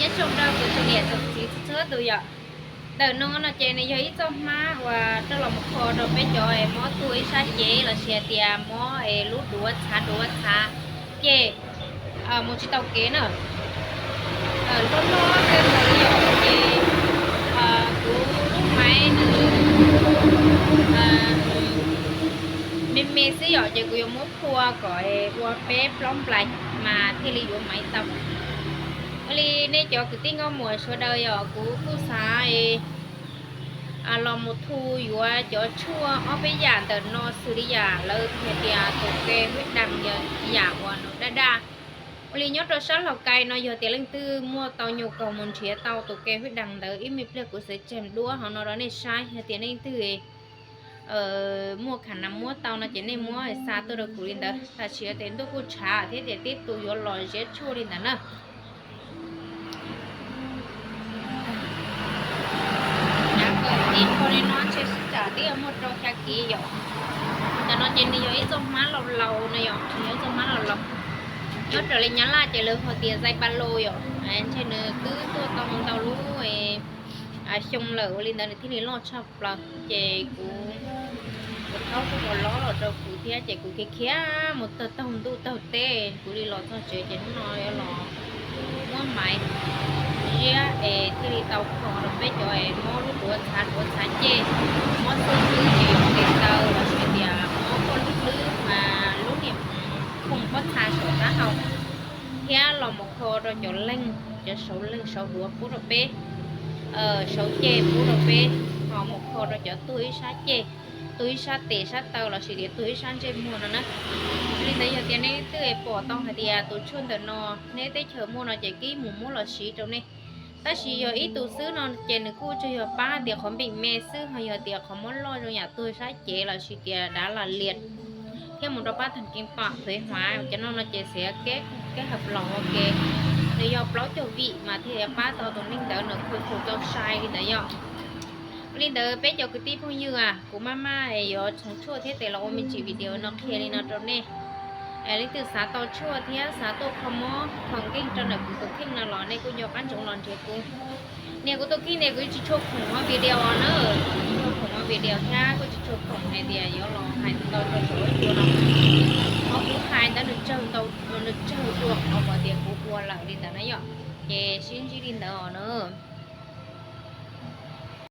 Nyob zoo rau kuv tus niam tus txiv txhua txhua tus yom. Ntawm no no ces nws yog ib txoj hmab uas rau los mus kho rau peb cov es mob tuag ib sab cev lossis hais tias mob es lub duav txhav duav txhav ceg mus tsis tau kev na. Loj loj tej ntawd yom, ces kuv lub maiv nws me me xwb yom, ces kuv yuav muab phua kom ua peb plaub nplais mas thiaj li yuav maiv tau. Ua li nej cov kwv tij nkauj muam sawv daws yom, kuv kuj xav los mus thu yuav cov tshuaj ob peb yam ntawm no xws li yam lawv hais tias tus ke huib dees, yam uas nws daj daj. Ua li nyob rau sab Laus Kais no yog tias leej twg muaj tau nyuag kaus mus nrhiav tau tus ke huib dees ntawd ib me pliag kuv xav tseg duab hauv no rau nej saib, yog tias leej twg muaj kham nas muab tau no ces nej muab xa tuaj rau kuv li ntawd. Tam sim no ces ntuj kuj tshav thiab ces tib tug yuav los ziab tshuaj li ntawd na. Ib qho li no ntshe sib tsam twb yog muaj rau xya kiv yom. Ntawm no ces nws yog ib txoj hmab laus laus no yom, nws yog ib txoj hmab laus laus. Nyob raws li Nyab Laj ces lawv hu tias zais pa lo yom, ntshe nws twb tuaj tau ntau lub xyoo lawm ua li ntawd nws thiaj li loj tshaj plaws. Ces kuv, kuv thaub kuj ua lob los rau kuv thiab ces kuv khiav khiav mus tag taug ntuj taug teb kuv li los txog tsev ces hnub no yuav los muab maiv ziab es thiaj li tau kho rau peb cov es mob lub duav txhav duav txhav ceg, mob xub hlwb ces yuav tes taw lossis tias mob poj lub hlwb mas lub niag khoom pob txha saum taub hau, thiab los mus kho rau cov leeg, cov sauv leeg sauv duav pub rau peb, sauv ceg pub rau peb, ho mus kho rau cov tuag ib sab ceg, tuag ib sab tes sab taw lossis tias tuag ib sab ntsej muag no na. Li ntawd yog tias nej twb pom tau hais tias tus tshuaj ntawm no neb teb chaws muaj no ces kib mus muab los siv rau nej. Tab sis yog ib tug xwb no ces nws kuj tsuas yog pab tias qhov npim me xwb, ho yog tias qhov mob loj zoo yam tuag sab cev lossis tias dav lam lias thiab mus rau pab thaj keeb pam tuv huav cov no no ces xiav keb keb hawm plaus ua ke. Nws yog plaub caug vim mas thiaj pab tau tus neeg ntawd nws khuv khum tau sai li ntawd yom. Li ntawd peb cov kwv tij phooj ywg, kuv maj maj yuav txhoov tshuaj thiab tes los ua me ntsis video no qhia li no rau nej. Leej twg xav tau tshuaj thiab xav tuaj kho mob kho nkeeg rau ntawm kuv tus kheej no los nej kuj nco qab ntsoov los nrhiav kuv. Niam kuv tus kheej ne kuv tsis tshua khoom ua video na, tsis tshua khoom ua video thiab kuj tsis tshua khoom hais tias yuav los hais tau rau saum huab cua no. Qhov kuv hais ntawd nws tsawg ntau, nws tsawg dua qhov uas tias kuv ua lawm li ntawd na yom. Ces sib ntsib li ntawd os na.